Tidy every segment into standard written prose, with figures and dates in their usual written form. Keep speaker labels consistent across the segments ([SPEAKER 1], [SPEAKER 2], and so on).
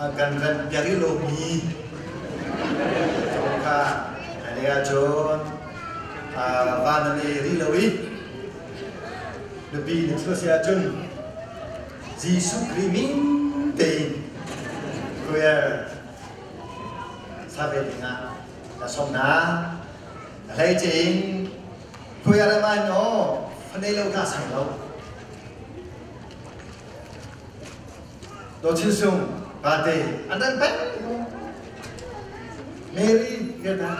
[SPEAKER 1] Kan kan piak rih lomi kha hmailei ahcun van an ei rih lo i nupi na thil si ahcun Jesuh Khrih min tein prayer sa ve dingah ka sawm hna. A hleice in prayer in aw fanei lo kha sang lo. Dawt Chin Sung pate an ran peng. Mary vialta.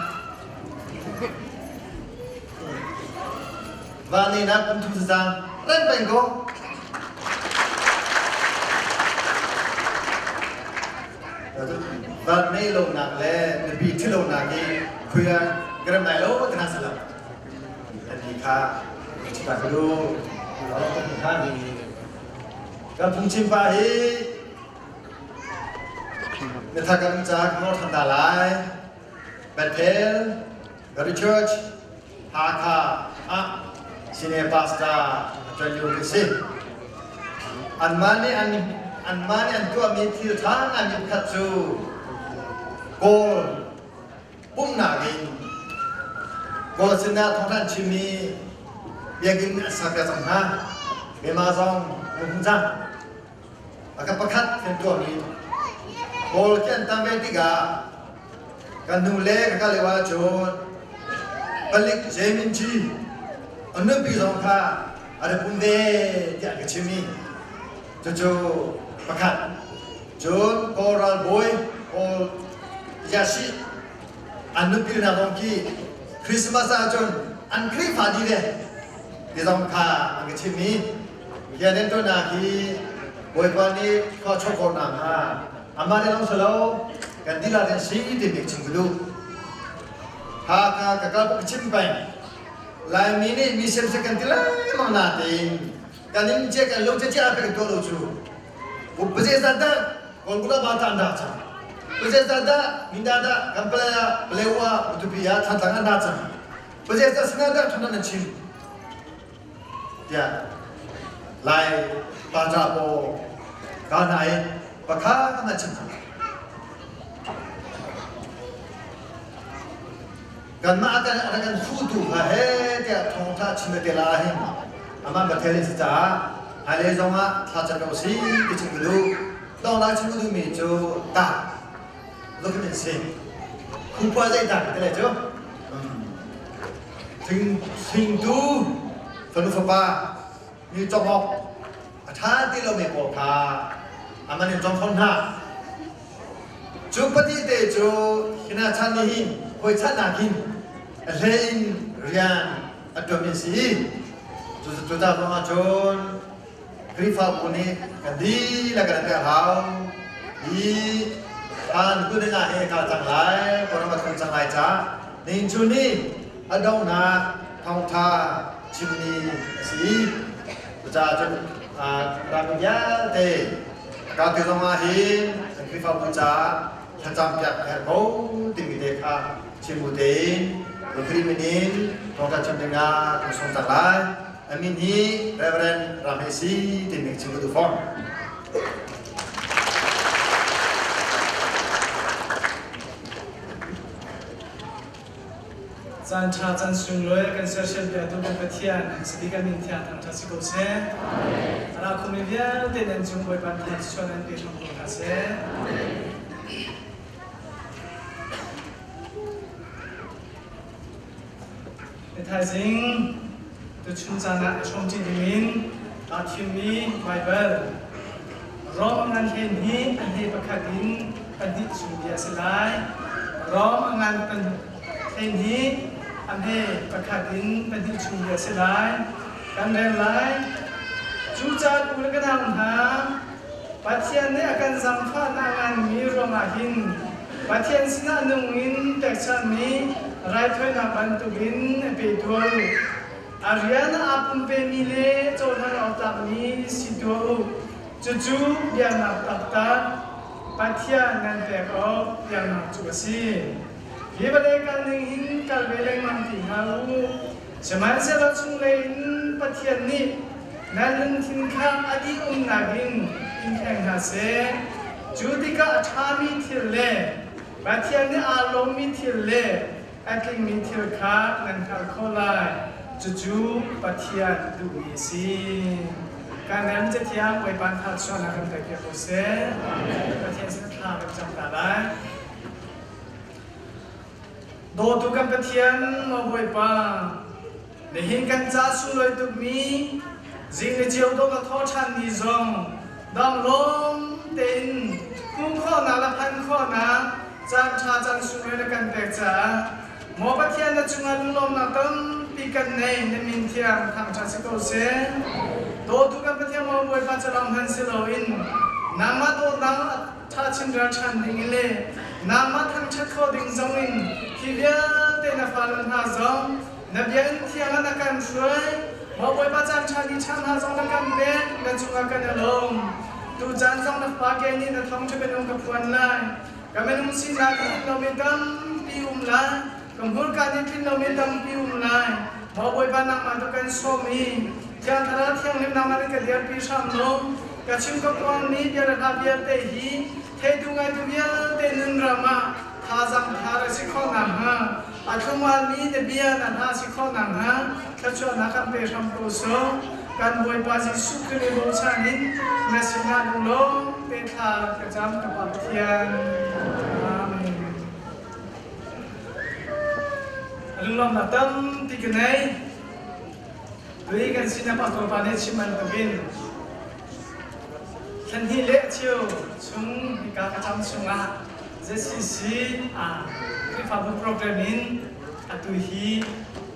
[SPEAKER 1] Va ne na kum thum zang ran peng ko. Van nei lo nak le nupi thi lo nak i khuya gram lai lo tina salam. Ani kha chita ka du. Kan phungchim pa hi mithar kan um caah kan rawh ta lai. Bethel, Very Church, Hakha ah senior pastor a ṭuan lio ka si. Anmah nih an anmah nih an tuahmi thil ṭha ngaimi pakhat cu Kawl pumhnak in Kawl sinah thawngṭha an chimmi biakinn an sakpiak cang hna. Myanmar zong an hmu cang. Pakhat pakhat kan tuahmi Kawl khi an tam ve tikah kan nu le ka kal lio ahcun palik Zeminci a nupi zong kha a rak um ve tiah ka chim i cucu pakhat. Cun Kawl ralbawi Kawl Yasi an nupi hna zong khi Christmas ahcun an Khrihfa dih ve ti zong kha an ka chim i hian in tunak hi Bawipa nih khua chawkhawrnak hnga amah nih long silo kan dilah in si ti bik chim ka duh. Hakha ka kal ka chim peng. Laimi nih mi sem se kan ti lengmang natein kan in che kan lo che che a pe kan tuah lo cu Upazezada Kawlkula ba ta anda cang. Pazezada Mindada Kampalaya Palewa Utupiya Thantlang anda cang. Pazezada sinada thuna na chim. Tiah Lai pa ca po ka na i pakha na chim. Kanmah kan a kan phutu kha he tiah thawngtha chim te la hin amah Bethel in si caah hmailei zongah thla cam ko si ti chim ka duh. Tawng lai chim ka duhmi cu ta looking in si. Khupa zei ta ti le cu thing thingtu fanu fapa mi cawk a ṭha ti lomi pawl kha aman in cawm fawn hna. Cu pahnih te cu hina chan nih hin hawi channak hin a hlei in rian a ṭuanmi a si i cu ca zong ah cun Khrihfabu nih kan dihlak kan pek hau i khan kut in ah he kal cang lai koram a thung cang lai ca nihin cu ni a donghnak thawngṭha chimmi a si i cucaah cun rami vialte ka ti zong ah hin kan Khrihfabu caah thlacam piak a herh ko timi te kha chim bu tein Khrih min in thawngṭha chim dingah kan sawm cang lai. A min hi Reverend Ram He Si timi chim ka duh fawn.
[SPEAKER 2] Caan ṭha caan sunglawi kan sersiam piaktu kan Pathian sadi kan min thiang thangṭhat si ko seh. A ra khomi vialte nan cung Bawipa nih thluachuah nan pe hram ko hna seh. Ni thaizing tuchun caan ah i hrawmṭi dingin aa thimmi Baibal Rom a ngan hlen hi a hne pakhat in pahnih chung bia a si lai. Rom a ngan hlen hi a hme pakhat in pahnih chung bia a si lai. Kan rel lai. Cucaah u le ka nau hna, Pathian nih a kan zaangfahnak a nganmi ruangah hin Pathian sinah nung in pekchanhmi raithawinak bantukin a pe tuah u. A rian aa pumpemi le cohlan awk tlakmi si tuah u. Cucu biaknak taktak Pathian nan pek awk biaknak cu a si. Hi vawlei kal ning hin kal ve lengmang ti hlah u. Sihmanhsehlaw chunglei in Pathian nih nan lungthin kha a dih umnak in in thleng hna seh. Cu tikah a ṭhami thil le Pathian nih aa lawmmi thil le a tlingmi thil kha nan hngalh khawh lai. Cucu Pathian duhmi a si. Kan ram Cathiang Bawipa tharchuahnak kan pek ko seh. Pathian sin thla kan cam ta lai. Dawtu kan Pathian, maw Bawipa, nihin kan ca sunglawi tukmi zing le ceu dawh ka thawh ṭhan ni zong dang lawm tein hmuh khawhnak le phan khawhnak caan ṭha caan sunglawi na kan pek caah maw Pathian na cungah lunglawmnak tampi kan nei na min thiang thangṭhat si ko seh. Dawtu kan Pathian maw Bawipa ca lawng hmanh si loin nangmah dawtnak ṭha chin ralṭhan ding in le nangmah thangṭhat khawh ding zong in hi vialte na fale hna zong na bia in thiang ah na kan hruai. Maw Bawipa caan ṭha ni ṭha hna zong na kan pek, na cungah kan i lawm. Tu caan zong na fapa ke nih na thawngṭha bianung ka phuan lai. Ka minung sinak ka tlin lomi tampi um lai. Ka hmurka nih tlin lomi tampi um lai. Maw Bawipa nangmah tu kan sawm i Thiang Thlarau Thianghlim nangmah nih ka dirpi hram law ka chim ka phuangmi bia le hla vialte hi theitu ngaitu vialte nun ram ah thazaang thar a si khawh nakhnga a thlungmalmi na bia na hla si khawh nakhnga thluachuahnak kan pe hram ko sawh. Kan Bawipa Jesuh Khrih bochan in na sinah lunglawm te thla ka cam ka Pa Pathian. Amen. Lunglawmnak tampi ka nei. Tui kan sinah pastor pa nih chim bantukin thlanhnih le a cheu chung hika ka cam chungah ZCC Khrihfabu program in atu hi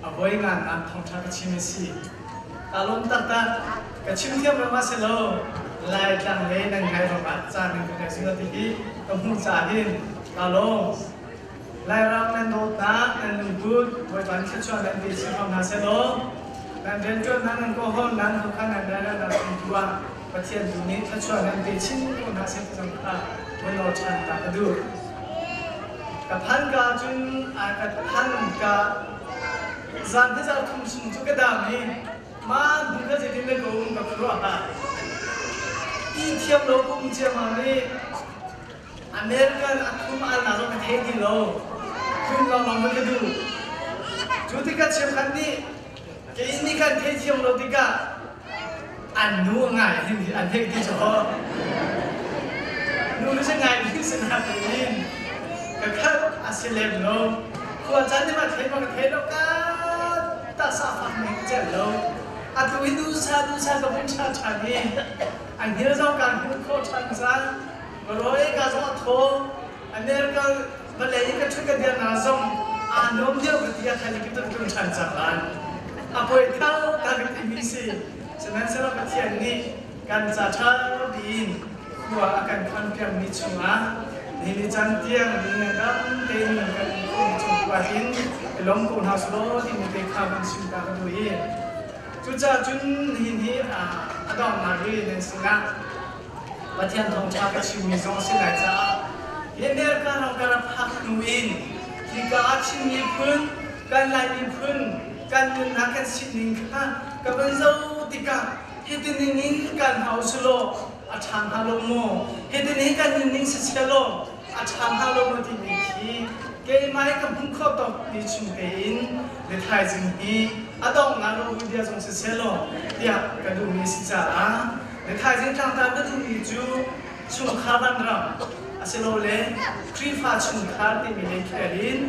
[SPEAKER 2] a voi ngannak thawngṭha ka chim a si. Ka lawm taktak. Ka chim thiam lo ma si lo. Laitlang le nan ngai ruangah caan nan ka pek sing ti hi ka hmuh caah hin ka lawm. Lairam nan dawtnak, nan lungput, Bawipa nih thluachuah nan pe chin ko hna sehlaw, nan rianṭuannak, nan kawhhawl, nan hokha, nan rianṭuannak tu ah Pathian tu nih thluachuah nan pe chin ko hna seh ti zong kha vun nawl ṭhan ta ka duh. Ka phan ka cun ka phan ka zan hi zar thum chung cu ka dam i ma hnu kha zeitin le ka um ka khuaruah hlah. I thiam lo ka um ciammam i American a thum alnak zong ka thei ti lo. Tlun lawnglawng ka duh. Cu tikah cheukhat nih kei nih kan theithiam lo tikah an nu a ngai hin an hei ti cu nu nu si ngai ding si na in ka khat a si lem lo khua caan nih ma thei ma ka thei lo ka ta sa fak ning cel lo atu hi nu sa nu sa ka vun ṭha ṭhan i an hil zong kan hmuh khawh ṭhan cang Rawi ka zong a thaw. America vawlei i ka ṭhut ka dir na zong aa nuam deuh ka ti a khan i ka tlung ṭhan cang lai. A poi thau ta ka timi si. Sihmanhsehlaw Pathian nih kan ca ṭha tiin khua a kan khanpiakmi chungah nihin caan tiang ding le dam tein kan um chung khua hin i lawm ko hna selaw timi te kha kan chim ta ka duh i cucaah cun nihin hi a donghnak i nan sinah Pathian thawngṭha ka chimmi zong a si lai caah hi America ram ka rak phak hnu in hika ah Chin miphun, kan Lai miphun, kan nunnak kan sining kha ka van zoh tikah hiti ning in kan hna usulaw a ṭha hnga lo maw? Hiti ning kan nunning si selaw a ṭha hnga lo maw timi khi keimah i ka hmuh khawh tawk mi chung tein ni thaizing hi a donghnak ro bia zong si selaw tiah ka duhmi a si caah Na thaizing tlangtar na duhmi cu chungkhar vanram asilole Khrihfa chungkhar timi lei khel in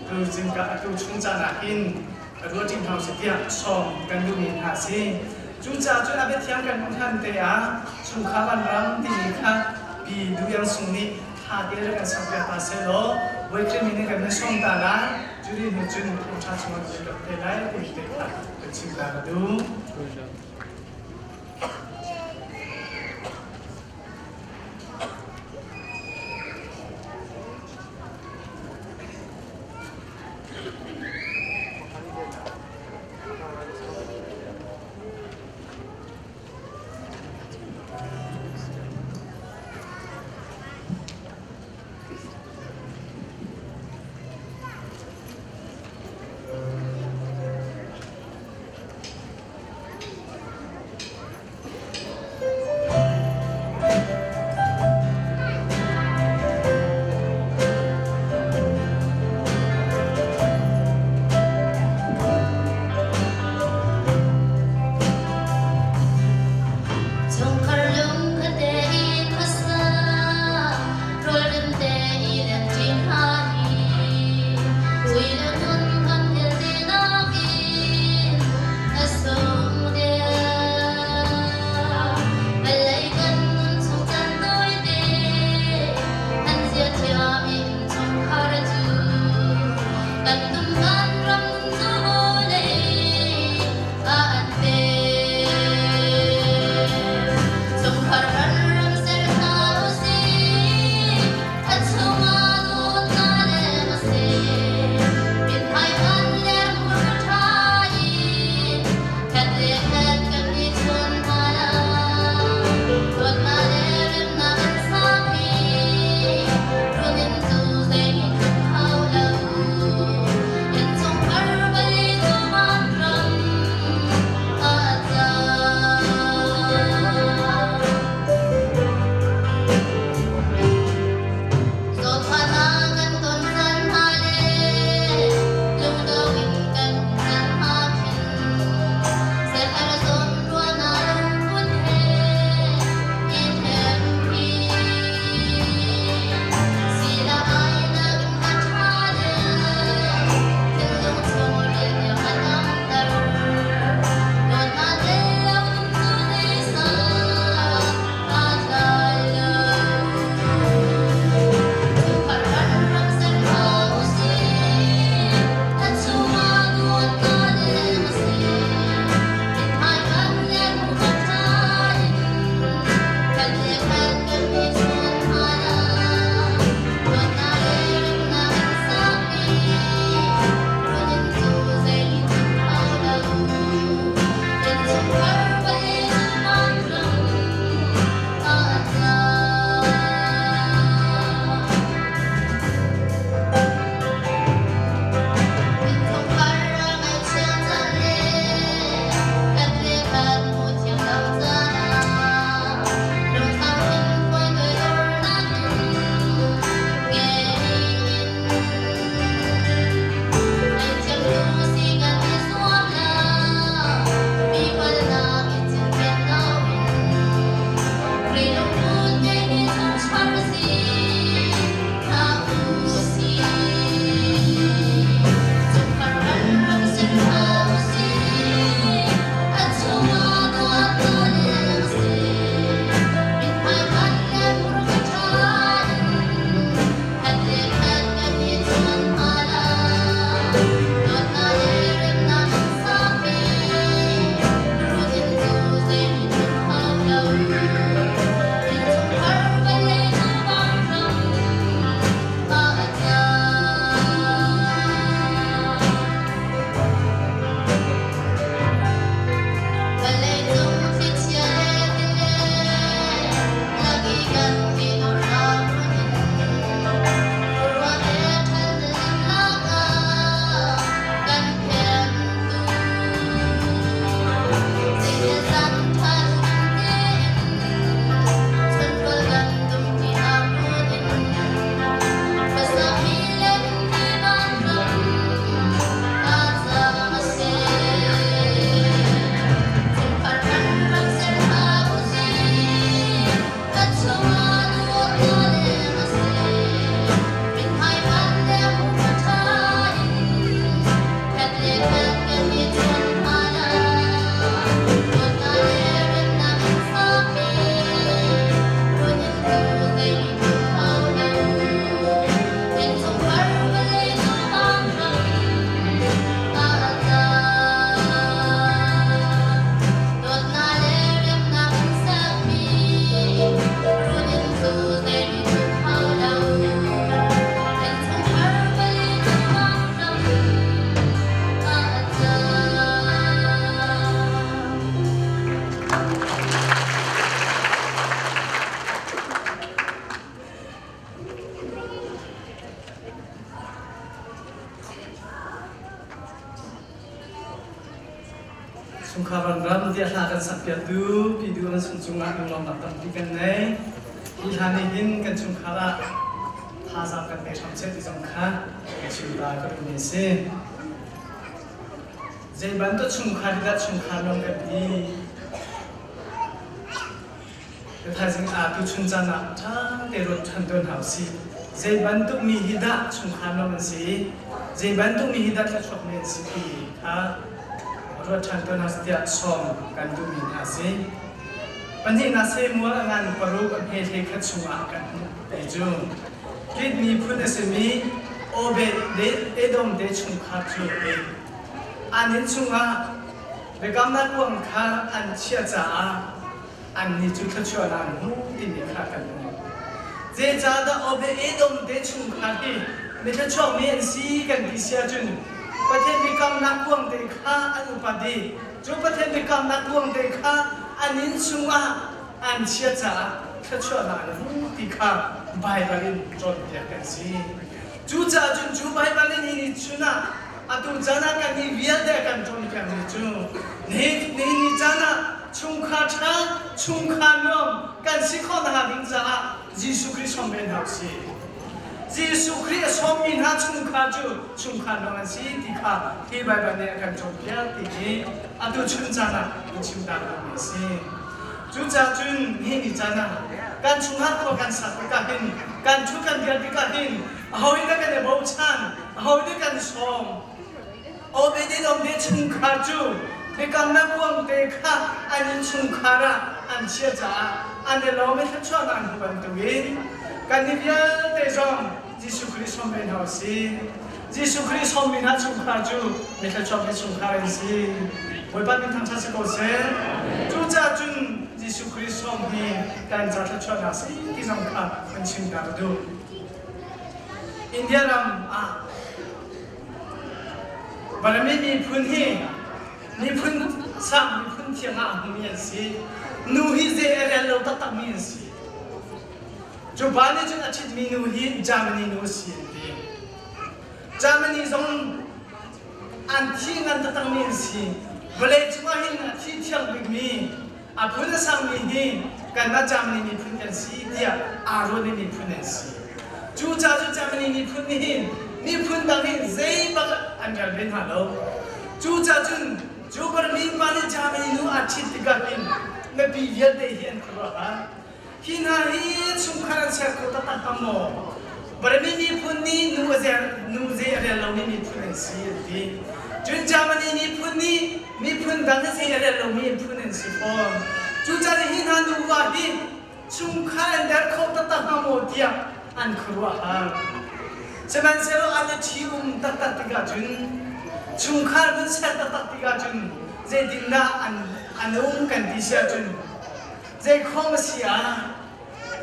[SPEAKER 2] tu zingka atu chung caan ah hin ruahṭi hna usih tiah sawm kan duhmi hna a si. Cucaah cun a biathiang kan hmuh hlan te ah chungkhar vanram timi kha Pi Duh Iang Sung nih tha te rak kan sakpiak ta sehlaw Bawi mi nih kan nan sawm ta lai. Cu ri hnu cun thawngṭha chungah kan rak te lai timi te kha kan chim ta ka duh. Chungkhar ram tiah hla kan sakpiaktu Pi Du an sung cungah lunglawmhnak tampi kan ngei. Hi hla nih hin kan chungkhar ah thazaang kan pe hram seh ti zong kha ka chim ta ka duhmi a si. Zei bantuk chungkhar hi dah chungkhar nuam kan ti? Ka thaizing ah tuchun caan ah ṭha te ruat ṭhan tawn hna usih. Zei bantuk mi hi dah chungkhar nuam an si? Zei bantuk mi hi dah thluachuak mi an si ti kha ruat ṭhan tawn hna usih tiah sawm kan duhmi hna a si. Pahnihnak Samuel a ngan paruk a hme hlei khat chungah kan hmuh ti cu Kit miphun a simi Obed le Edom te chungkhar cu an inn chungah biakamnak kuang kha an chiah caah annih cu thluachuahnak an hmu timi kha kan hmuh. Zeicahdah Obed-Edom te chungkhar hi mithluachuakmi an si kan ti si ahcun Pathian biakamnak kuang te kha an upat i cu Pathian biakamnak kuang te kha an inn chungah an chiah caah thluachuahnak an hmu ti kha Baibal in cawnpiak kan si. Cucaah cun cu Baibal in hi ni chun ah atu caan ah kan nih vialte a kan cawnpiakmi cu nihin ni caan ah chungkhar ṭha, chungkhar nuam kan si khawh nakhnga ding caah Jesuh Khrih sawm ve hna usih. Jesuh Khrih a sawmmi hna chungkhar cu chungkhar nuam an si ti kha hi Baibal nih a kan cawnpiak ti hi atu chun caan ah kan chim ta duhmi a si. Cucaah cun nihin ni caan ah kan chungkhar khua kan sak tikah hin kan ṭhu kan dir tikah hin aho in dah kan i bochan, aho nih kan sawm? Obed-Edom te chungkhar cu biakamnak kuang te kha an innchungkhar ah an chiah caah an i lawm i thluachuahnak an hmu bantukin kannih vialte zong Jesuh Khrih sawm ve hna u sih. Jesuh Khrih sawmmi hna chungkhar cu mi thluachuak mi chungkhar an si. Bawipa min thangṭhat si ko seh. Cucaah cun Jesuh Khrih sawm hi kan ca thluachuahnak si ti zong kha kan chim ta ka duh. India ram ah Barami miphun hi miphun sang miphun thiang ah a hmumi an si. Nu hi zei a rel lo taktakmi an si. Cu pa nih cun a ṭhitmi nu hi Germany nu a si an ti. Germany zong an thi ngan taktakmi an si. Vawlei cungah hin a thi thiang bikmi, a phun a sangmi hi kanmah Germany miphun kan si tiah aa ruatmi miphun an si. Cucaah cu Germany miphun nih hin miphun dang hi zeibak an rel ve hna lo. Cucaah cun cu Berlin pa nih Germany nu aa ṭhit tikah hin mipi vialte hi an khuaruah har. Hi hna hi chungkhar an ser kho taktak hnga maw? Barmi miphun nih nu a zer, nu zei a rel lomi miphun an si an ti. Cun Germany miphun nih miphun dang hi zei a rel lomi miphun an si fawn. Cucaah hi hna nuva hi chungkhar an der kho taktak hnga maw tiah an khuaruah har. Sihmanhsehlaw an i ṭhi-um taktak tikah cun chungkhar vun ser taktak tikah cun zeitindah an, an um kan ti si ahcun zeikhom a si ah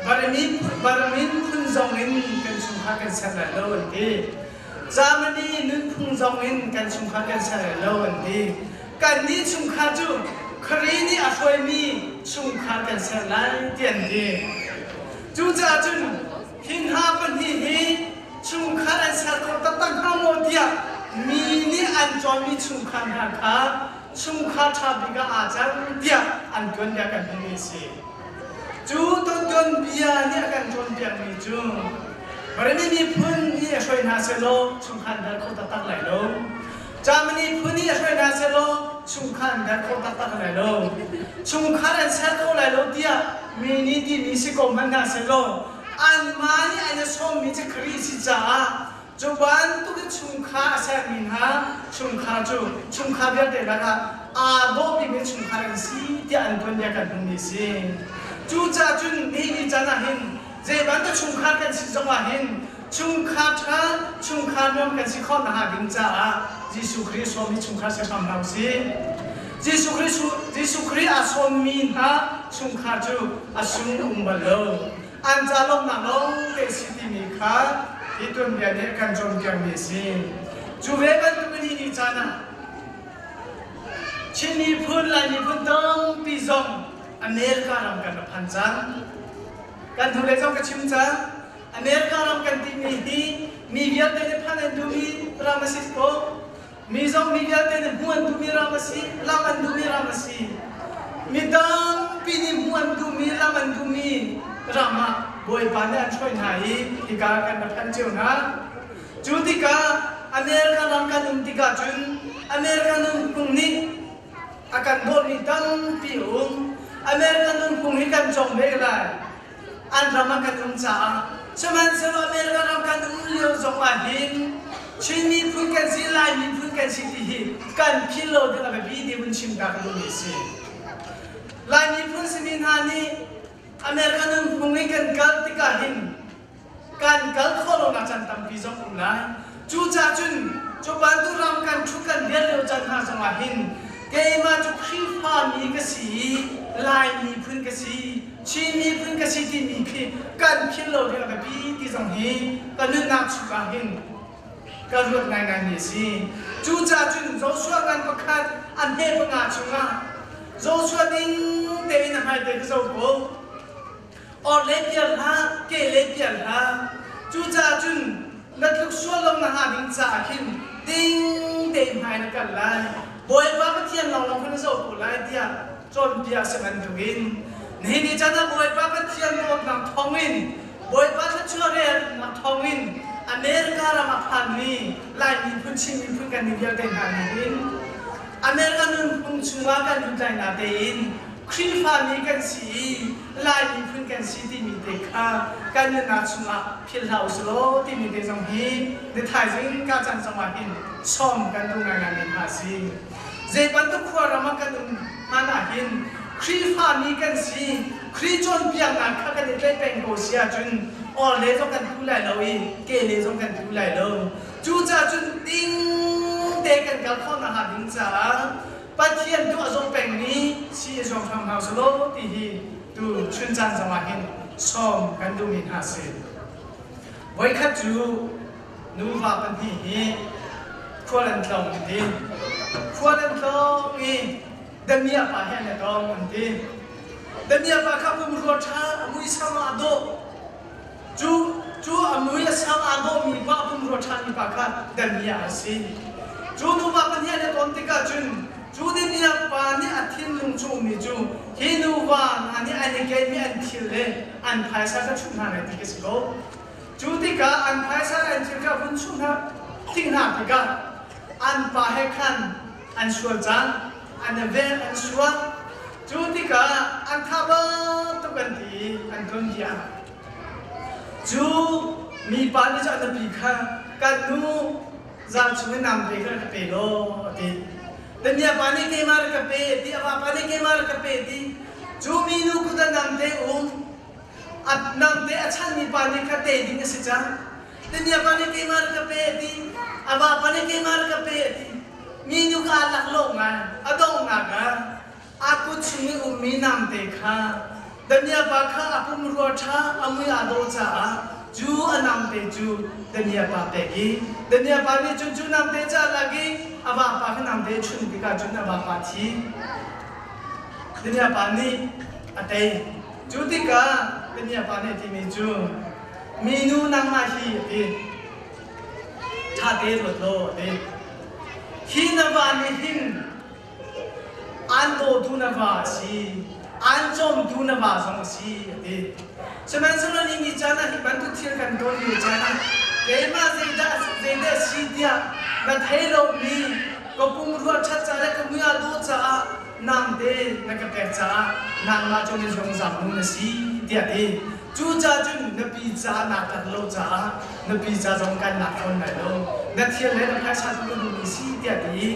[SPEAKER 2] Barmin, Barmin phun zong in kan chungkhar kan ser lai lo an ti. Germany nunphung zong in kan chungkhar kan ser lai lo an ti. Kannih chungkhar cu Khrih nih a hruaimi chungkhar kan ser lai ti an ti. Cucaah cun hi hna pahnih hi chungkhar an ser kho taktak hnga maw tiah mi nih an cawnmi chungkhar hna kha chungkhar ṭha bik ah aa cang tiah an tuanbia kan hmuhmi a si. Cu tuanbia nih a kan cawnpiakmi cu Barani miphun nih a hruai hna sehlaw chungkhar an der kho taktak lai lo. Germany phun nih a hruai hna sehlaw chungkhar an der kho taktak lai lo. Chungkhar an ser kho lai lo tiah mi nih timi si ko hmanh hna sehlaw anmah nih an i sawmmi cu Khrih si caah cu bantuk in chungkhar a sermi hna chungkhar cu chungkhar vialte lakah aa dawh bikmi chungkhar an si tiah an tuanbia kan hmuhmi a si. Cucaah cun nihin ni caan ah hin zei bantuk chungkhar kan si zongah hin chungkhar ṭha, chungkhar nuam kan si khawh nakhnga ding caah Jesuh Khrih sawmmi chungkhar si hram hna usih. Jesuh Khrih Jesuh Khrih aa sawmmi hna chungkhar cu a sung um bal lo. An ca lawmhnak lawng te si timi kha hi tuanbia nih a kan cawnpiakmi a si. Cu ve bantukin hi ni caan ah Chin miphun, Lai miphun tampi zong America ram kan rak phan cang. Kan hnulei zong ka chim cang. America ram kan timi hi mi vialte nih phan an duhmi ram a si ko. Mi zong mi vialte nih hmuh an duhmi ram a si, lam an duhmi ram a si. Mi tampi nih hmuh an duhmi, lam an duhmi ram ah Bawipa nih an hruai hna i hika kan rak phan cio hna. Cu tikah America ram kan um tikah cun America nunphung nih a kan dawtmi tampi a um. America nunphung hi kan cawng ve lai. An ram ah kan um caah sihmanhsehlaw America ram kan um lio zong ah hin Chin miphun kan si, Lai miphun kan si ti hi kan philh lo ding a biapi ti vun chim ta ka duhmi a si. Lai miphun simi hna nih America nunphung in kan kal tikah hin kan kal khawh lonak caan tampi zong um lai. Cucaah cun cu bantuk ram kan ṭhut kan rian lio caan hna zongah hin keimah cu Khrihfa mi ka si i Lai miphun ka si, Chin miphun ka si timi khi kan philh lo ding a biapi ti zong hi ka nunnak chungah hin ka ruat ngaingaimi a si. Cucaah cun Joshua ngan pakhat a hme panga chungah Joshua ding tein a hmaite ka zoh ko. Orhlei pial hlah, kehlei pial hlah. Cucaah cun na tluk sual lo na hnga ding caah khin ding tein hmai na kal lai. Bawipa Pathian lawnglawng kha na zoh ko lai tiah cawnpiak si bantukin nihin ni caan ah Bawipa Pathian dawtnak thawngin Bawipa thluachuah relnak thawngin America ram a phanmi Lai miphun Chin miphun kan nih vialte hna nih hin America nunphung chungah kan lut lai na tein Khrihfami kan si i Lai miphun kan si timi te kha kan nunnak chungah philh hlah usih law timi te zong hi ni thaizing ka caan zongah hin sawm kan duh ngaingaimi hna a si. Zei bantuk khua ram ah kan um hmanh ah hin Khrihfami kan si, Khrih cawnpiaknak kha kan i tlaih peng ko si ahcun or le zong kan tlu lai lo i ke le zong kan tlu lai lo. Cucaah cun ding te kan kal khawh nakhnga ding caah Pathian tu a zawm pengmi si i zuam hram hna usih law ti hi tu chun caan zongah hin sawm kan duhmi hna a si. Voikhat cu nuva pahnih hi khual an tlawng an ti. Khual an tlawng i damiah pa he an i tong an ti. Damiah pa kha pumrua ṭha a muisam ah a dawh. Cu cu a mui a sang aa dawhmi pa pumrua ṭhami pa kha damiah a si. Cu nuva pahnih an i ton tikah cun cu damiah pa nih a thinlung chung ummi cu hi nuva hna nih an i kenmi an thil le an phaisa kha chuh hna lai ti ka si ko. Cu tikah an phaisa le an thil kha hun chuh hna tik hna tikah an pa he khan an sual cang, an i vel an sual. Cu tikah an tha bantuk an ti i an tlun diam. Cu mipa nih cun a nupi kha kan nu zal chung in namte kha ka pe law a ti. Damiah pa nih keimah rak ka pe a ti, a vapa nih keimah rak ka pe a ti. Cu minu kut ah namte um, a namte a chanmi pa nih kha te ding a si cang. Damiah pa nih keimah rak ka pe a ti, a vapa nih keimah rak ka pe a ti. Minu kha aa laklawh ngai, a donghnak ah A kut chung i ummi namte kha damiah pa kha a pumrua ṭha a mui aa dawh caah cu a namte cu damiah pa pek i damiah pa nih cun cu namte cu a lak i a vapa kha namte a chunh tikah cun a vapa thi. Damiah pa nih a tei. Cu tikah damiah pa nih a timi cu, Minu nangmah hi a ti. Ṭha te ruat law a ti. Hi na va nih hin An dawtu na va a si, an cawmtu na va zong a si, a ti. Sihmanhsehlaw ni ni caan ah hi bantuk thil kan ton lio caan ah keimah zeidah zeidah si tiah na thei lomi ka pumrua ṭhat ca le ka mui aa dawh caah nangte na ka pek caah nangmah cu na zungzal nu na si tiah a ti. Cucaah cun na pi ca naa tlak lo caah na pi ca zong kan lak fawn lai lo. Na thil le na phaisa cu ka duhmi si tiah ti i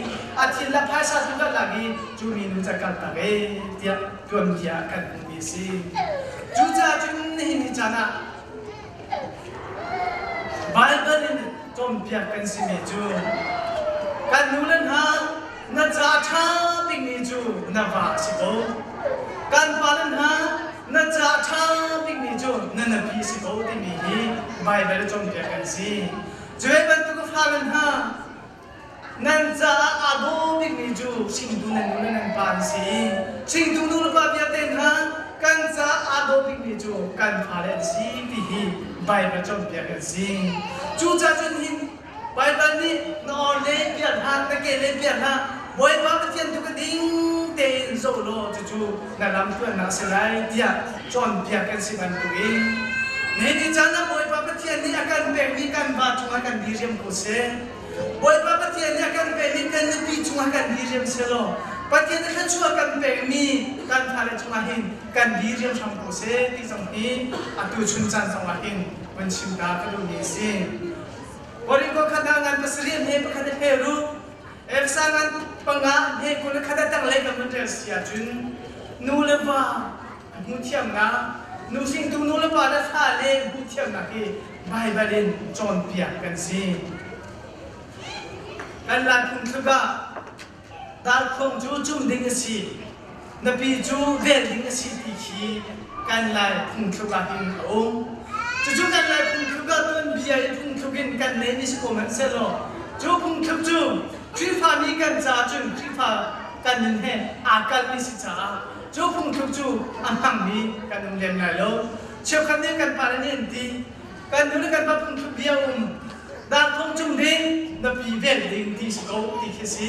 [SPEAKER 2] a thil le phaisa cu kan lak i cu minu ca kal tak ee tiah tuanbia kan hmuhmi a si. Cucaah cun nihin ni caan ah Baibal in cawnpiak kan simi cu kan nu le hna na ca ṭha bikmi cu na va a si ko. Kan pa le hna na ca ṭha bikmi cu na nupi si ko timi hi Baibal cawnpiak kan si. Cu bantuk fale hna nan caah aa daw bikmi cu hringtu nan nu le nan pa an si. Hringtu nu le pa vialte hna kan caah aa daw bikmi cu kan fale an si ti hi Baibal cawnpiak kan si. Cucaah cun hin. Baibal nih na or le pial hlah, na ke le pial hlah, Bawipa Pathian tu ka ding tein zoh law cucu na lam tluannak a si lai tiah cawnpiak kan si bantukin nihin ni caan ah Bawipa Pathian nih a kan pekmi kan va cungah kan diriam ko seh. Bawipa Pathian nih a kan pekmi kan nupi cungah kan diriam selaw Pathian nih thluachuah kan pekmi kan fale cungah hin kan diriam hram ko seh ti zong hi atu chun caan zongah hin van chim ta ka duhmi a si. Korinko khat ah ngan pasarih he pakhat a he ru Efesa ngan panga he kul khat a tanglei kan van rel si ahcun nu le va hmuhthiamnak nu hringtu nu le pa le fale hmuhthiamnak hi Baibal in cawnpiak kan si. Kan Lai phungthluk ah Darkhuang cu cum ding a si, na pi cu vel ding a si ti khi kan Lai phungthluk ah hin a um. Cucu kan Lai phungthluk ah tuanbia i phungthluk in kan neih ni si ko hmanhsehlaw cu phungthluk cu Khrihfami kan caah cun Khrihfa kan nun he aa kalhmi si caah cu phungthluk cu a hmangmi kan um lem lai lo. Cheukhat nih kan pale nih an ti, kan nu le kan pa phungthluk bia um darkhong cung ding na pi vel ding ti si ko ti khi si.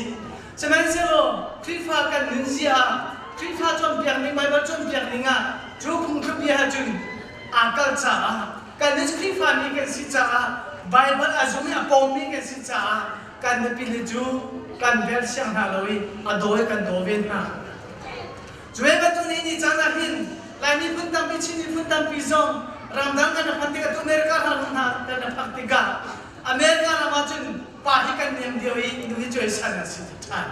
[SPEAKER 2] Sihmanhsehlaw Khrihfa kan nunzia ah Khrihfa cawnpiak ning Baibal cawnpiak ning ah cu phungthluk bia cun aa kal caah kan nih Khrihfa mi kan si caah Baibal a zum i a pawmmi kan si caah kan nupi le cu kan vel siang hna lo i a dawi kan daw ve hna. Cu ve bantuk nih ni caan ah hin Lai miphun tampi Chin miphun tampi zong ramdang kan rak phak tikah tu America ram hna kan rak phak tikah America ram ah cun pa hi kan niam deuh i nu hi cuaisan an si ṭhan.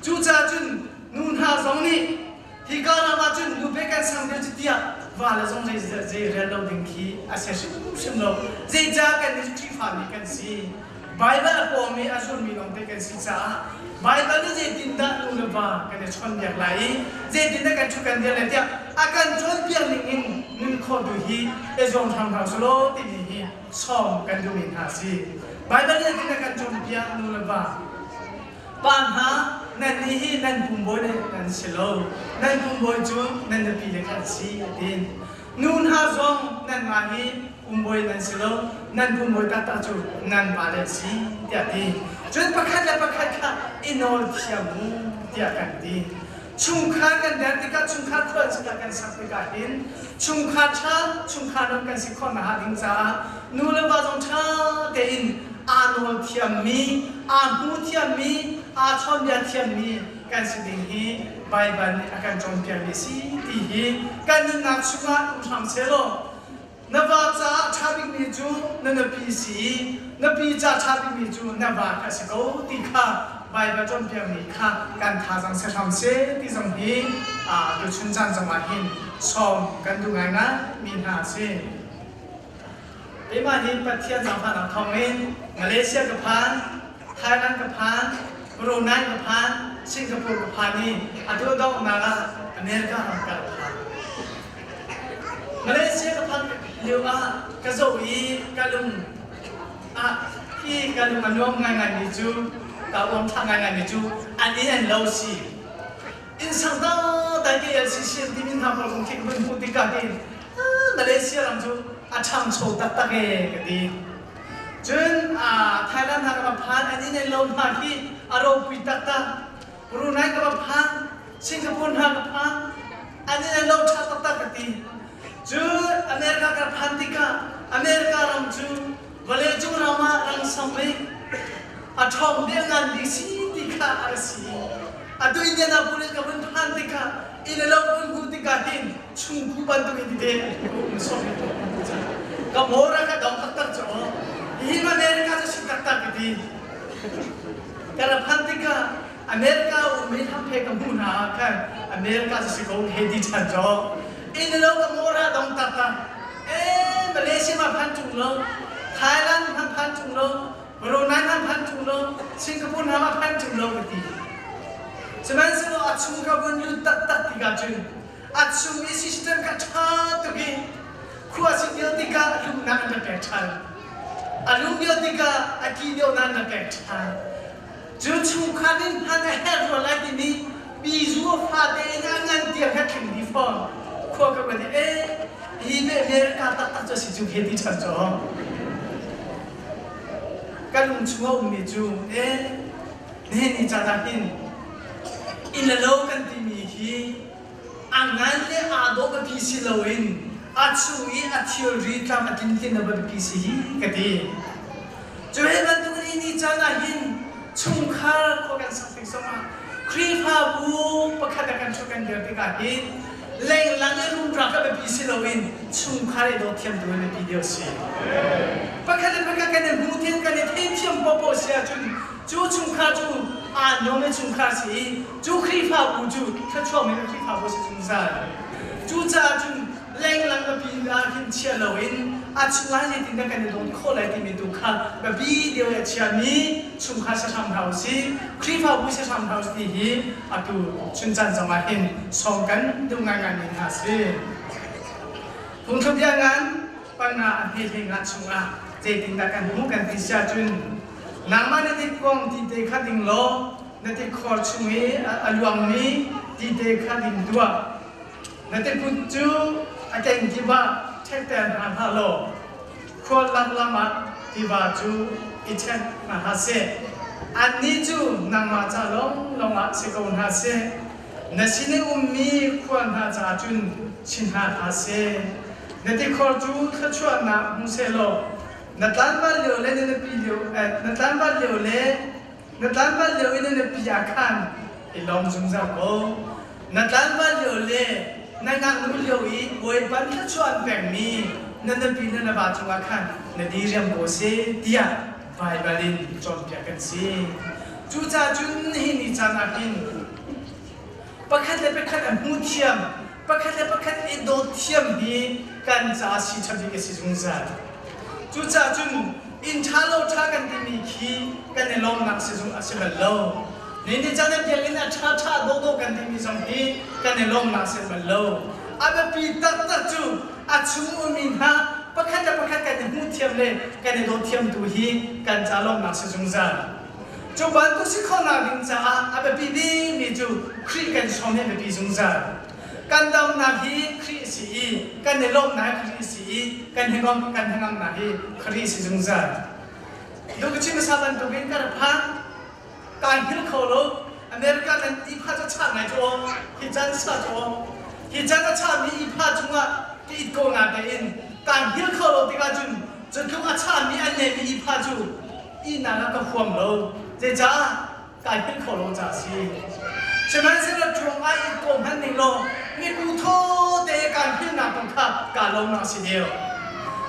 [SPEAKER 2] Cucaah cun nu hna zong nih hika ram ah cun nu pe kan sang deuh cu tiah va le zong zei zei rel lo ding khi a si hrimhrim lo. Zeicah kan nih Khrihfa mi kan si. Baibal a pawmi a zulmi lawngte kan si caah Baibal nih zeitindah nu le va kan i chawnhbiak lai i zeitindah kan ṭhu kan dir lai tiah a kan cawnpiak ning in nun khawh tu hi i zuam hram hna usih law timi hi sawm kan duhmi hna a si. Baibal nih zeitindah kan cawnpiak nu le va pa hna nan nih hi nan pumbawi le nan si lo nan pumbawi cu nan nupi le kha an si a ti. Nu hna zong nanmah hi pumbawi nan si lo, nan pumbawi taktak cu nan vale an si, tiah a ti. Cun pakhat le pakhat kha i nawl thiam u, tiah kan ti. Chungkhar kan der tikah, chungkhar khual cikah kan sak tikah hin chungkhar ṭha, chungkhar nuam kan si khawh nakhnga ding caah nu le va zong ṭha tein aa nawl thiammi, aa hmu thiammi, aa chawnbia thiammi kan si ding hi Baibal nih a kan cawnpiakmi a si ti hi kan nunnak chungah um hram sehlaw na va caah ṭha bikmi cu na nupi si i na pi ca ṭha bikmi cu na va kha a si ko ti kha Baibal cawnpiakmi kha kan thazaang si hram seh ti zong hi tuchun caan zongah hin sawm kan duh ngaingai mi hna a si. Keimah hi Pathian zaangfahnak thawngin Malaysia ka phan, Thailand ka phan, Brunei ka phan, Singapore ka phan i atu donghnak ah America ram ka phan. Malaysia ka phak lio ah ka zoh i ka lung ah hi ka lung a nuam ngaingaimi cu ka uangthla ngaingaimi cu an inn an lo si. Inn sang dai KLCC an timi hna pawl kong khi ka vun hmuh tikah hin Malaysia ram cu a ṭhangcho taktak ee ka ti. Cun Thailand hna ka va phan an inn an lo hna khi a ropui taktak. Brunei ka va phan, Singapore hna ka phan, an inn an lo ṭha taktak ka ti. Cun America ka phan tikah America ram cu vawleicung ram ah rang sang bik a ṭhawng bik ngan bik si ti kha a ra si. Atu Indianapolis ka vun phan tikah inn le lo ka vun hmuh tikah hin chungphu bantuk in tete um sawm in ka mawra ka dong taktak cu aw hi America cu si taktak ka ti. Ka ra phan tikah America ummi hlam phe ka hmuh hna ah khan America cu si ko he ti ṭhan cu inn le lo ka mawra dong taktak. Ee Malaysia ma phan ṭung lo Thailand ma phan ṭung lo Brunei hna phan ṭung lo, Singapore hna ma phan ṭung lo ka ti. Sihmanhsehlaw a chung ka vun lut taktak tikah cun a chung i system kha ṭha tuk i khua si lio tikah lumnak an rak pek ṭhan. A lum lio tikah a ki deuhnak an rak pek ṭhan. Cu chungkhar in hman a herh rua lai timi bizu a fate in a ngan tiang kha tling dih fawn. Khua ka van i ee hi ve America taktak cu a si cu he ti ṭhan cu. Kan lung chung a ummi cu e nihin ni caan ah hin inn le lo kan timi hi a ngan le aa dawh biapi si loin a chung i a thilri tlam a tlin a biapi si hi ka ti. Cu he bantuk ni ni caan ah hin chungkhar khua kan sak tik zongah Khrihfabu pakhat a kan ṭhut kan dir tikah hin lenglang i rumra kha biapi si loin chungkhar i dawt thiam tu hi biapi deuh si. Pakhat le pakhat kan i hmu thiam kan i theithiam poahpoah si ahcun cu chungkhar cu aa nuam i chungkhar si i cu Khrihfabu cu thluachuakmi Khrihfabu si zungzal. Cucaah cun lenglang biapi ah hin chia loin a chungah zeitindah kan i dawt khawh lai timi tu kha biapi deuh i a chiami chungkhar si hram hna usih, Khrihfabu si hram hna usih ti hi atu chuncan zongah hin sawm kan duh ngaingaimi hna a si. Phungthluk ngan panga a hme hlei nga chungah zeitindah kan hmuh kan ti si ahcun nangmah na tit kong ti te kha ding law na tikhor chung i a luangmi ti te kha ding tuah. Na tiput cu a kenkip ah ṭhekter hna hlah law khual lak lam ah tiva cu i ṭhek hna hlah seh. Annih cu nangmah ca lawnglawng ah si ko hna seh. Na sin i ummi khua hna caah cun si hna hlah seh. Na tikhor cu thluachuahnak hmu seh law na tlanval lio le na nupi lio na tlanval lio le Na tlanval lio i na nupi ah khan i lawm zungzal ko. Na tlanval lio le na ngaknu lio i Bawipa thluachuah an pekmi na nupi le na va cungah khan na diriam ko seh tiah Baibal in cawnpiak kan si. Cucaah cun nihin ni caan ah hin pakhat le pakhat a hmu thiam, pakhat le pakhat i dawt thiam hi kan caah si ṭha bik a si zungzal. Cucaah cun inn ṭha lo ṭha kan timi khi kan i lawmnak si zung a si bal lo. Ni ni caan ah biakinn a ṭha ṭha dawhdawh kan timi zong hi kan i lawmnak si bal lo. A biapi taktak cu a chung ummi hna pakhat le pakhat kan i hmuh thiam le kan i dawt thiam tu hi kan ca lawmnak si zungzal. Cu bantuk si khawhnak ding caah a biapi bikmi cu Khrih kan sawm hi a biapi zungzal. Kan damnak hi Khrih a si i kan i lawmhnak hi Khrih a si i kan hnangam kan hnangamnak hi Khrih a si zungzal. Duh ka chim hmasa bantukin ka rak phan kai hngilh kho lo. America nan ihpha cu chah ngai cu aw hi can sa cu aw hi can a chahmi ihpha cungah ka it ko na tein kai hngilh kho lo tikah cun cu tluk a chahmi an neimi ihpha cu ihnak ah ka huam lo. Zeicah kai hngilh kho lo ca si. Sihmanhsehlaw ṭuang ai in kawm hmanh ning law mibu thaw te kai hngilhnak kong kha kaa lawmnak a si deuh.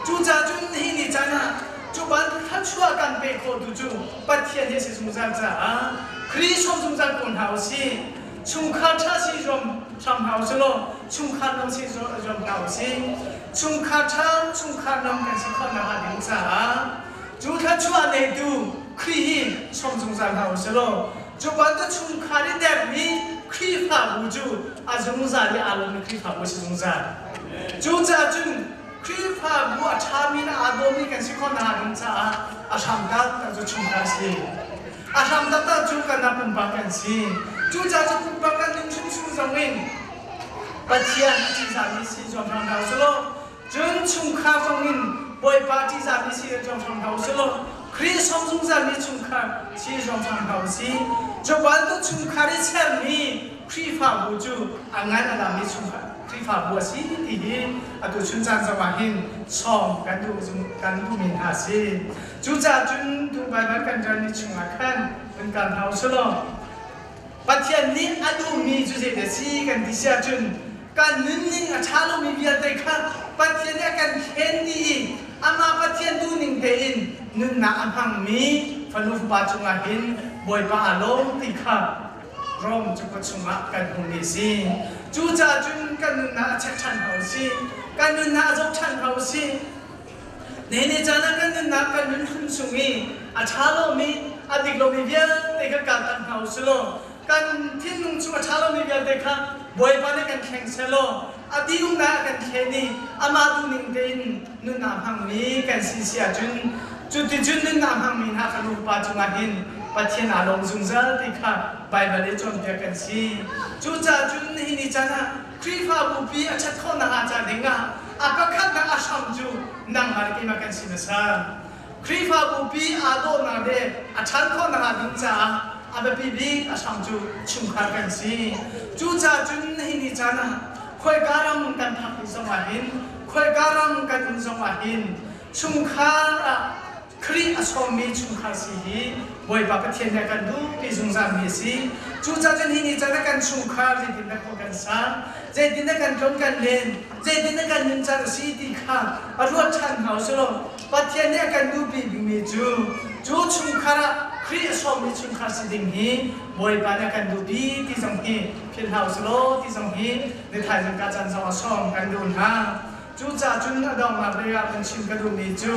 [SPEAKER 2] Cucaah cun nihin ni caan ah cu bantuk thluachuah kan pe khawhtu cu Pathian hi a si zungzal caah Khrih sawm zungzal ko hna u sih. Chungkhar ṭha si zuam hram hna u sih law chungkhar nuam si zuam hna u sih. Chungkhar ṭha, chungkhar nuam kan si khawh nakhnga ding caah Cu thluachuah neitu Khrih hi sawm zungzal hna u sih law cu bantuk chungkhar i dermi Khrihfabu cu a zungzal i aa lawmmi Khrihfabu a si zungzal. Cucaah cun Khrihfabu a ṭhami le aa dawmi kan si khawh nakhnga ding caah a hram taktak cu chungkhar a si. A hram taktak cu kanmah pumpak kan si. Cucaah cu pumpak kan nun hrimhrim zong in Pathian a ṭihzahmi si zuam hram hna u sih law Cun chungkhar zongin Bawipa ṭihzahmi si zong hram hna usih law Khrih sawm zungzalmi chungkhar si zong hram hna usih. Cu bantuk chungkhar i sermi Khrihfabu cu a ngan a dammi chungkhar Khrihfabu a si ti hi atu chun caan zong ah hin sawm kan duh kan duhmi hna a si. Cucaah cun tu Baibal kan relmi chungah khan kan kal hna usih law Pathian nih a duhmi cu zeidah a si kan ti si ahcun kan nunning a ṭha lomi vialte kha Pathian nih a kan thlen dih i amah Pathian duhning tein nunnak a hmangmi fanu fapa cungah hin Bawipa aa lawm ti kha Rom cakuat chungah kan hmuhmi a si. Cucaah cun kan nunnak a check ṭhan hna u sih. Kan nunnak a zoh ṭhan hna u sih. Nene caan ah kan nunnak kan nun hlun chung i a ṭha lomi, a dik lomi vialte kha kaltak hna u sih law kan thinlung chung a ṭha lomi vialte kha Bawipa nih kan thleng seh law a dihumnak a kan thlen i amah duhning tein nunnak hmangmi kan si si ahcun cuticun nunnak hmangmi hna kha nupa cungah hin Pathian aa lawm zungzal ti kha Baibal i cawnpiak kan si. Cucaah cun nihin ni caan ah Khrihfabu pi a ṭhat khawh nakhnga ca dingah a pakhatnak a hram cu nangmah le keimah kan si hmasa. Khrihfabu pi aa dawhnak le a ṭhan khawhnak ding caah a biapi bik a hram cu chungkhar kan si. Cucaah cun hi ni caan ah khoika ram kan phak ding zong ah hin, khoika ram kan um zong ah hin chungkhar ah Khrih a sawmmi chungkhar si hi Bawipa Pathian nih a kan duhpi zungzalmi a si. Cucaah cun hi ni caan ah kan chungkhar zeitindah khua kan sa, zeitindah kan tlon kan len, zeitindah kan nuncan a si ti kha a ruat ṭhan hna u sih law Pathian nih a kan duhpi bikmi cu cu chungkhar ah Khrih a sawmmi chungkhar si ding hi Bawipa nih a kan duhpi ti zong hi philh hlah u sih law ti zong hi ni thaizing ka caan zong a sawm kan duh hna. Cucaah cun a donghnak lei ah kan chim ka duhmi cu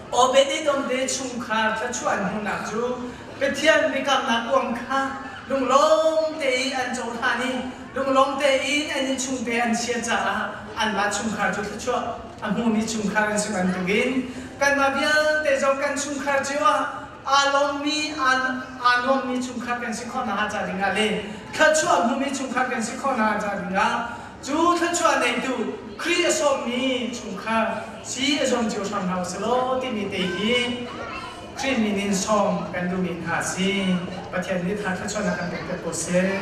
[SPEAKER 2] Obed-Edom te chungkhar thluachuah an hmuhnak cu Pathian biakamnak kuang kha lunglawm tein an cohlan i lunglawm tein an innchung te an chia caah anmah chungkhar cu thluachuah a hmumi chungkhar an si bantukin kanmah vialte zong kan chungkhar cio ah aa lawmmi aa nuammi chungkhar kan si khawh nakhnga ca dingah le thluachuah hmumi chungkhar kan si khawh nakhnga ca dingah Cu thluachuah neitu Khrih a sawmmi chungkhar si a zuam cio hram hna usih law timi te hi Khrih min in sawm kan duhmi hna a si. Pathian nih tha thluachuahnak kan pek ko seh.